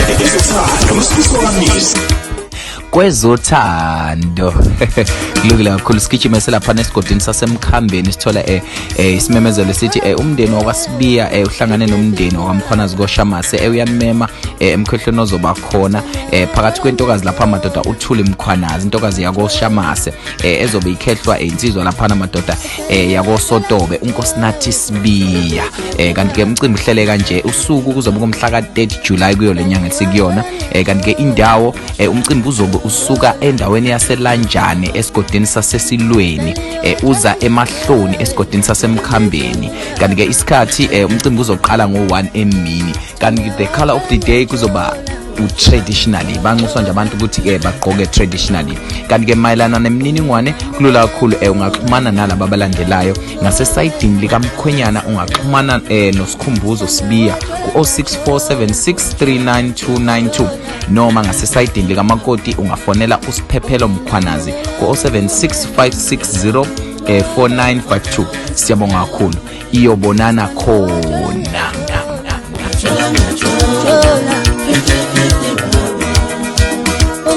Ezothando noSibusiso kaMnisi. Kwezothando kulungile kakhulu. Sigijime selapha esigodini saseMkhambeni, sithola isimemezelo sithi umndeni wakwaSibiya uhlangane nomndeni wakwaMkhwanazi koShamase uyanimema emkhehlweni ozoba khona phakathi kwentokazi lapha madoda uThuli Mkhwanazi, intokazi yakoShamase, ezobe ikhehlwa insizwa lapha madoda yakoSotobe uNkosinathi Sibiya. Kanti ke umcimbi uhlele kanje: usuku kuzobe kumhla ka-30 July kuyo lenyanga esikuyona. Kanti ke indawo, umcimbi uzobe usuka endaweni yaseLanjane esigodini saseSilweni, uza eMahloni esigodini saseMkhambeni. Kanti ke isikhathi, umcimbi uzoqala ngo-1 emini. Kanti the color of the day kuzoba u-traditionally, banxuswa nje abantu ukuthi-ke bagqoke traditionally. Kanti-ke mayelana nemininingwane kulula kakhulu, ungaxhumana nalaba abalandelayo. Ngasesayidini likamkhwenyana ungaxhumana noSikhumbuzo Sibiya ku-064 763 9292, noma ngasesayidini likamakoti ungafonela uSiphephelo Mkhwanazi ku-076 560 4952. Siyabonga kakhulu, iyobonana khona.